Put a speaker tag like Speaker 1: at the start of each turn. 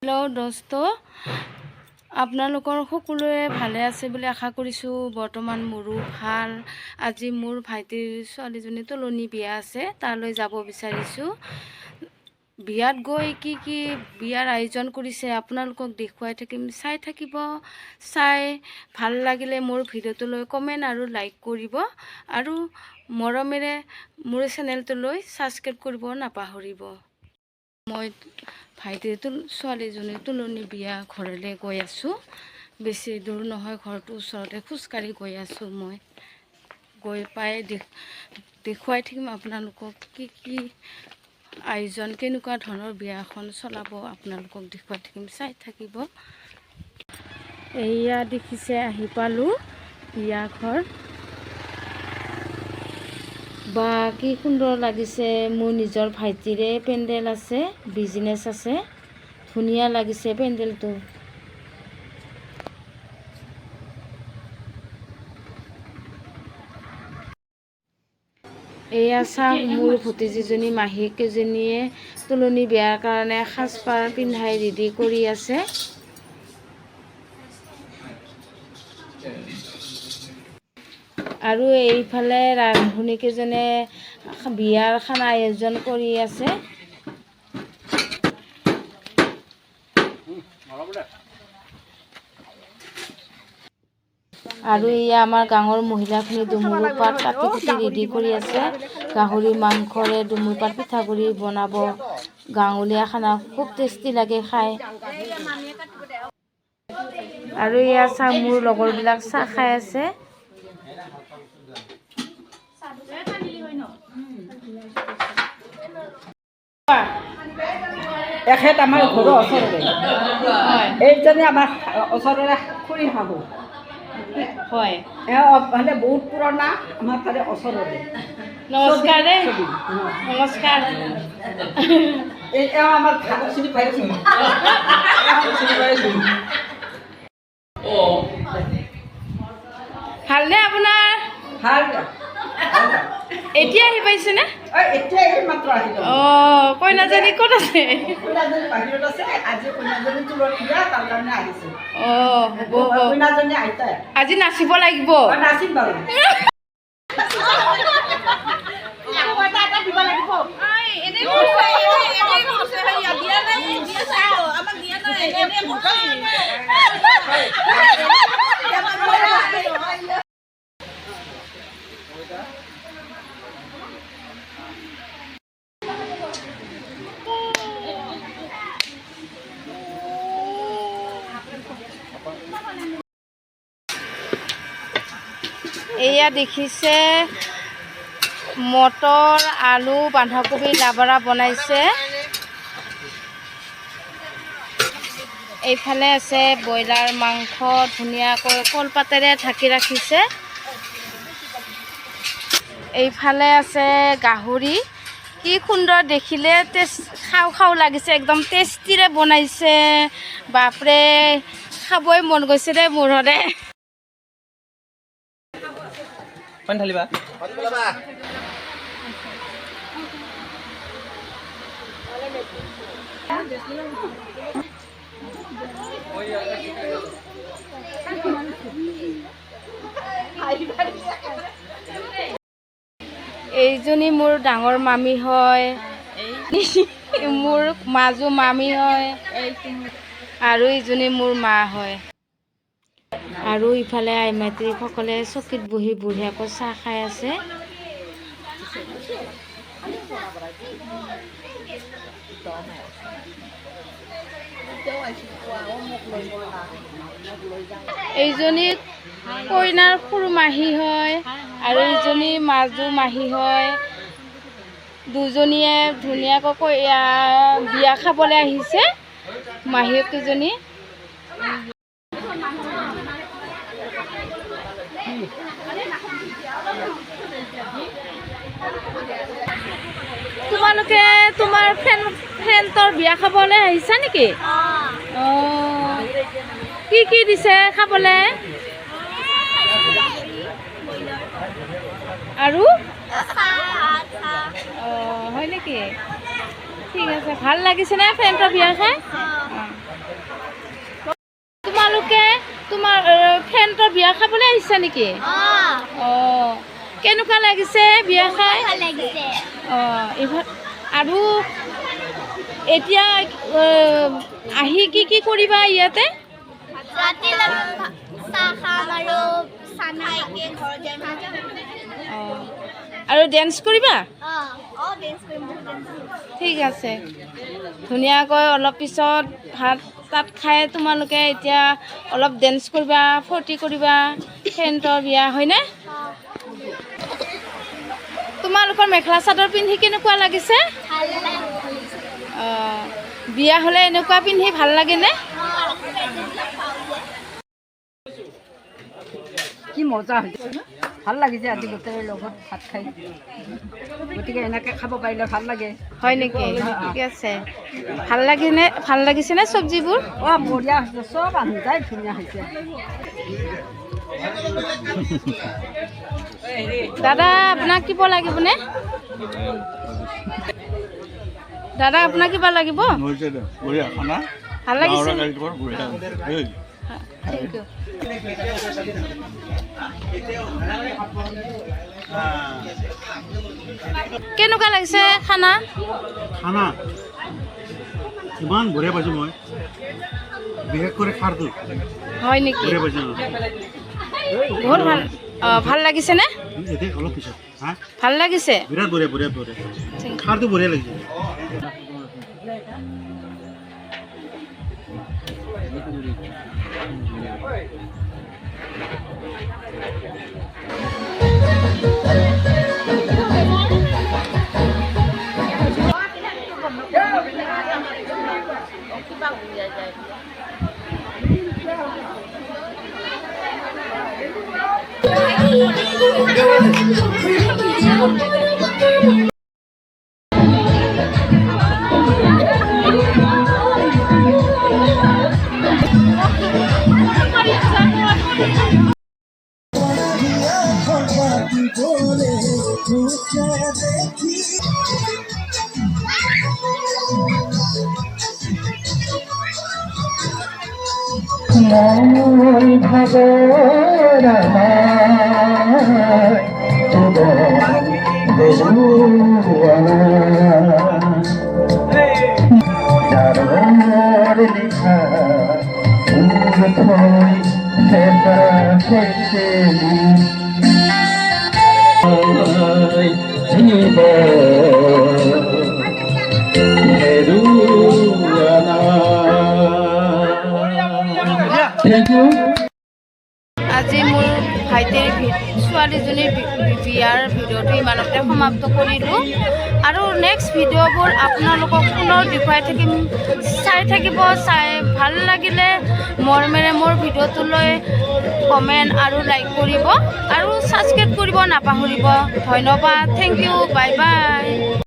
Speaker 1: Hello' দোস্ত, আপোনালোকৰ সকলোৱে ভালে আছে বুলি আশা কৰিছোঁ। বৰ্তমান মোৰো ভাল। আজি মোৰ ভাইটিৰ ছোৱালীজনী তোলনি বিয়া আছে, তালৈ যাব বিচাৰিছোঁ। বিয়াত গৈ কি কি বিয়াৰ আয়োজন কৰিছে আপোনালোকক দেখুৱাই থাকিম, চাই থাকিব। চাই ভাল লাগিলে মোৰ ভিডিঅ'টোলৈ কমেণ্ট আৰু লাইক কৰিব আৰু মৰমেৰে মোৰ চেনেলটোলৈ ছাবস্ক্ৰাইব কৰিব নাপাহৰিব। মই ভাইটিৰ ছোৱালীজনীৰ তোলনি বিয়া ঘৰলৈ গৈ আছোঁ। বেছি দূৰ নহয়, ঘৰটোৰ ওচৰতে, খোজকাঢ়ি গৈ আছোঁ। মই গৈ পাই দেখুৱাই থাকিম আপোনালোকক কি কি আয়োজন, কেনেকুৱা ধৰণৰ বিয়াখন চলাব আপোনালোকক দেখুৱাই থাকিম, চাই থাকিব। এয়া দেখিছে, আহি পালোঁ বিয়া ঘৰ। বা কি সুন্দৰ লাগিছে! মোৰ নিজৰ ভাইটিৰে পেণ্ডেল আছে, বিজনেছ আছে। ধুনীয়া লাগিছে পেণ্ডেলটো। এয়া চাওক, মোৰ ভতিজীজনী মাহীকেইজনীয়ে তোলনি বিয়াৰ কাৰণে সাজপাৰ পিন্ধাই ৰেডি কৰি আছে। আৰু এইফালে ৰান্ধনীকেইজনে বিয়াৰ খানা আয়োজন কৰি আছে। আৰু এয়া আমাৰ গাঁৱৰ মহিলাখিনি দুমুৰু পাত কাটি কুটি ৰেডি কৰি আছে। গাহৰি মাংসৰে দুমুৰ পাত পিঠাগুড়ি বনাব। গাঁৱলীয়া খানা খুব টেষ্টি লাগে খাই। আৰু এয়া চাহ, মোৰ লগৰবিলাক চাহ খাই আছে।
Speaker 2: এখেত আমাৰ ঘৰৰ ওচৰতে, এইজনী আমাৰ ওচৰৰে খুৰী শাহু। এওঁ মানে বহুত পুৰণা, আমাৰ তাৰে ওচৰতে।
Speaker 1: নমস্কাৰ দেই। নমস্কাৰ।
Speaker 2: এই এওঁ আমাৰ চিনি পাইছোঁ।
Speaker 1: ভালনে আপোনাৰ?
Speaker 2: ভাল।
Speaker 1: এতিয়া আহি পাইছেনে?
Speaker 2: এতিয়া এই মাত্ৰ আহিলো।
Speaker 1: অঁ, কইনাজনী ক'ত আছে?
Speaker 2: কইনাজনী বাহিৰত আছে। আজি কইনাজনী তুলনি বিয়া, তাৰ কাৰণে আহিছে।
Speaker 1: অঁ, হ'ব হ'ব।
Speaker 2: কইনাজনী আইতাই।
Speaker 1: আজি নাচিব লাগিব।
Speaker 2: নাচিম বাৰু।
Speaker 1: এয়া দেখিছে, মটৰ আলু বন্ধাকবি লাবৰা বনাইছে। এইফালে আছে ব্ৰইলাৰ মাংস, ধুনীয়াকৈ কলপাতেৰে ঢাকি ৰাখিছে। এইফালে আছে গাহৰি। কি সুন্দৰ, দেখিলে টেষ্ট খাওঁ খাওঁ লাগিছে। একদম টেষ্টিৰে বনাইছে। বাপৰে, খাবই মন গৈছে দেই মোৰ হ'লে।
Speaker 3: পানী ঢালিবা।
Speaker 1: এইজনী মোৰ ডাঙৰ মামী হয়, মোৰ মাজু মামী হয় আৰু এইজনী মোৰ মা হয়। আৰু ইফালে আই মাতৃসকলে চকীত বহি বঢ়িয়াকৈ চাহ খাই আছে। এইজনী কইনাৰ সৰু মাহী হয় আৰু এইজনী মাজু মাহী হয়। দুজনীয়ে ধুনীয়াকৈ বিয়া খাবলৈ আহিছে, মাহীয়েককেইজনী। তোমালোকে তোমাৰ ফ্ৰেণ্ডৰ বিয়া খাবলৈ আহিছা নেকি? অঁ, কি কি দিছে খাবলৈ? আৰু অঁ, হয় নেকি? ঠিক আছে, ভাল লাগিছেনে ফ্ৰেণ্ডৰ বিয়া খাই? বিয়া খাবলৈ আহিছা নেকি? অঁ, কেনেকুৱা লাগিছে বিয়া খাই?
Speaker 4: ভাল লাগিছে।
Speaker 1: অঁ, ইফাল আৰু এতিয়া আহি কি কি কৰিবা ইয়াতে?
Speaker 4: ৰাতি চাহ খাম আৰু চানা খাই ঘৰত যাম।
Speaker 1: অঁ, আৰু ডেন্স কৰিবা?
Speaker 4: অঁ, ডেন্স কৰিম, বহুত ডেন্স কৰিম।
Speaker 1: ঠিক আছে, ধুনীয়াকৈ অলপ পিছত ভাত তাত খাই তোমালোকে এতিয়া অলপ ডেন্স কৰিবা, ফূৰ্তি কৰিবা। ফ্ৰেণ্ডৰ বিয়া হয়নে? তোমালোকৰ মেখেলা চাদৰ পিন্ধি কেনেকুৱা লাগিছে?
Speaker 4: ভাল লাগিছে।
Speaker 1: অঁ, বিয়া হ'লে এনেকুৱা পিন্ধি ভাল লাগেনে?
Speaker 2: কি মজা হৈছে, ভাল লাগিছে আজি গোটেই লগত ভাত খাই। গতিকে এনেকৈ খাব পাৰিলে ভাল লাগে।
Speaker 1: হয় নেকি? ঠিক আছে। ভাল লাগেনে? ভাল লাগিছেনে চব্জিবোৰ?
Speaker 2: অঁ, বঢ়িয়া হৈছে, চব আঞ্জাই ধুনীয়া হৈছে।
Speaker 1: দাদা, আপোনাক কিবা লাগিবনে? দাদা, আপোনাক কিবা লাগিব?
Speaker 5: হৈছে দে, বঢ়িয়া খানা।
Speaker 1: ভাল লাগিছে?
Speaker 5: লাওৰা কাৰিকৰ বঢ়িয়া এই।
Speaker 1: Thank U. কেনেকুৱা লাগিছে খানা?
Speaker 5: খানা ইমান বঢ়িয়া পাইছোঁ মই, বিশেষকৈ খাৰটো।
Speaker 1: হয় নেকি?
Speaker 5: বঢ়িয়া পাইছোঁ।
Speaker 1: বহুত ভাল। অঁ, ভাল লাগিছেনে?
Speaker 5: এতিয়া অলপ পিছত হা।
Speaker 1: ভাল লাগিছে?
Speaker 5: বিৰাট বঢ়িয়া, বঢ়িয়া বঢ়িয়া।
Speaker 1: Thank you.
Speaker 5: খাৰটো বঢ়িয়া লাগিছে।
Speaker 6: মই ভাগৰ আমাৰ তোমাৰ হেৰুৱানা জাৰৰ লিখা থৈ হৈছে জীৱ হেৰুৱানা। Thank you.
Speaker 1: আজি মোৰ ভাইটিৰ ছোৱালীজনীৰ বিয়াৰ ভিডিঅ'টো ইমানতে সমাপ্ত কৰিলোঁ আৰু নেক্সট ভিডিঅ'বোৰ আপোনালোকক পুনৰ দেখুৱাই থাকিম। চাই থাকিব। চাই ভাল লাগিলে মৰমেৰে মোৰ ভিডিঅ'টোলৈ কমেণ্ট আৰু লাইক কৰিব আৰু ছাবস্ক্ৰাইব কৰিব নাপাহৰিব। ধন্যবাদ, thank you, bye bye.